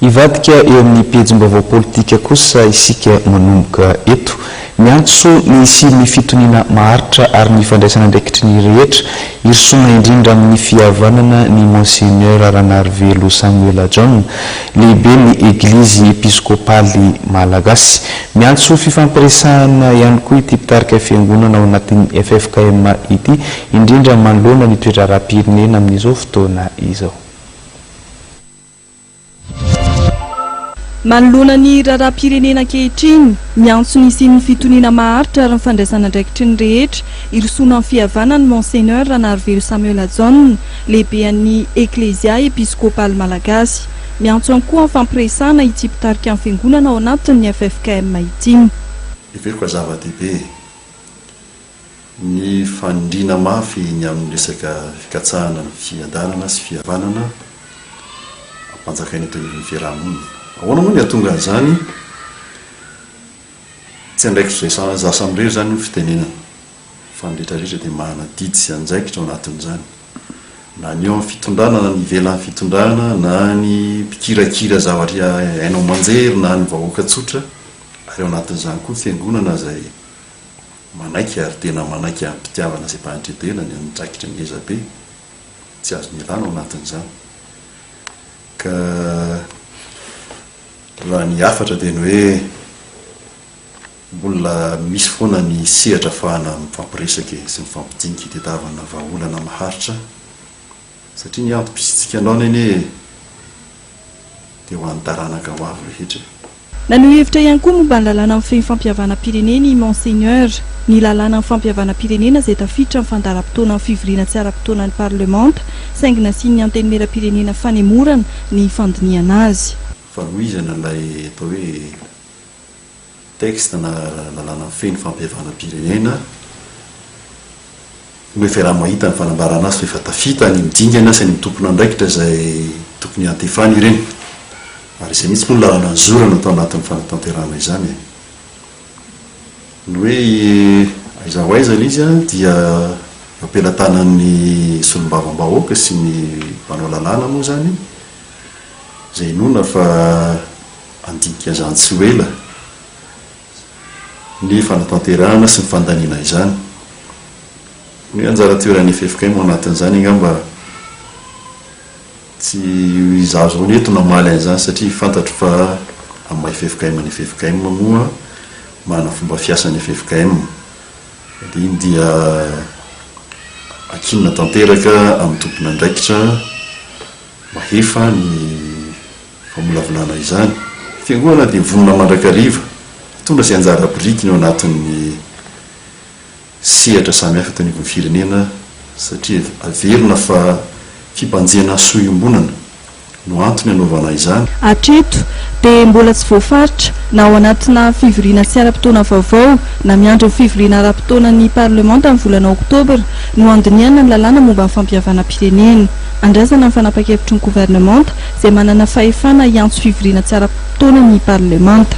Hivadika eo amin'ny pejim-baovao politika kosa isika manomboka eto. Miantso ny hisian'ny fitoniana maharitra ary ny fandraisana andraikitry ny rehetra, hirosoana indrindra amin'ny fihavanana ny Monseigneur Ranarivelo Samuel John, lehiben'ny Eglizy Episkopaly Malagasy. Miantso fifampiresahana ihany koa ity mpitarika fiangonana ao anatin'ny ffkm ity, indrindra manoloana ny toe-draharaham-pirenena amin'izao fotoana izao. Manoloana ny raharaham-pirenena ankehitriny, miantso ny hisian'ny fitoniana maharitra ary ny fandraisan'andraikitry ny rehetra hirosoana amin'ny fihavanana ny Monseigneur Ranarivelo Samuel Jaona, lehibean'ny Eklesia Episkopaly Malagasy. Miantso ihany koa amin'ny fampiresahana ity mpitarika ny fiangonana ao anatin'ny ffkm ity. Heveriko fa zava-dehibe ny fanindriana mafy ny amin'ny resaka fikatsahana ny fiadanana sy fihavanana ampanjakaina eto anivon'ny fiaraha-monina. Ahoana moa ny hahatonga an'izany? Tsy andraikitr'izay izaho samirery izany io fitenenana, fa ny rehetra rehetra dia manana adidy sy andraikitra ao anatin'izany. Na ny eo amin'ny fitondrana na ny ivelan'ny fitondrana, na ny mpikirakira zavatra haino aman-jery, na ny vahoaka tsotra, ary ao anatin'izany koa ny fiangonana izay Manaiky ary tena manaiky amim-pitiavana sy am-pahendrentena ny andraikitra ngeza be tsy azo nialana ao anatin'izany. Ka raha ny hafatra dia ny hoe mbola misy foana ny sehatra afahana mifampiresaka e, sy mifampidinika hitadiavana vahaolana maharitra satria ny antom-pisiantsika androany anie dia ho an'ny taranaka ho avy rehetra e. Naneho hevitra ihany koa momba ny lalàna mifehy ny fampihavanam-pirenena i Monseigneur. Ny lalàna amin'ny fampihavanam-pirenena izay tafiditra amin'ny fandaharam-potoanan'ny fivoriana tsy ara-potoanan'ny parlemanta, saingy nasian'ny Antenimierampirenena fanemorana ny fandinihana azy. Fanohizana ilay atao hoe texte na lalàna mifehy ny fampihavanam-pirenena. Moa efa iaraha-mahita ny fanambarana azy fa efa tafita ny midingana sy ny tompon'andraikitra izay tokony hiantefany ireny. Ary izay mihitsy moa no lalana nizorana tao anatin'ny fanatanterahana izany e. Ny hoe aiza ho aiza ilay izy dia eo am-pelatanan'ny solombavambahoaka sy ny mpanao lalàna moa izany izay inoana fa handinika an'izany tsy ho ela. ny fanatanterahana sy ny fandaniana izany. Ny hoe anjara toeran'ny ffkm ao anatin'izany angamba tsy izaho izao no eto namaly an'izany satria fantatro fa amin'ny maha ffkm ny ffkm moa manana fomba fiasa ny ffkm dia iny dia ankinina tanteraka amin'ny tompon'andraikitra mahefa ny famolavolana izany. Ny Fiangonana dia vonona mandrakariva hitondra izay anjara birikiny ao anatin'ny sehatra samihafa eto anivon'ny firenena satria averina fa fibanjihana soa iombonana no antony anaovana izany. Hatreto dia mbola tsy voafaritra na ao anatina fivoriana tsy ara-potoana vaovao na miandry ny fivoriana ara-potoanan'ny parlemanta amin'ny volana oktobra no handinihana ny lalàna momba ny fampihavanam-pirenena. Andrasana ny fanapan-kevitry ny governemanta izay manana fahefana hiantso fivoriana tsy ara-potoana ny parlemanta.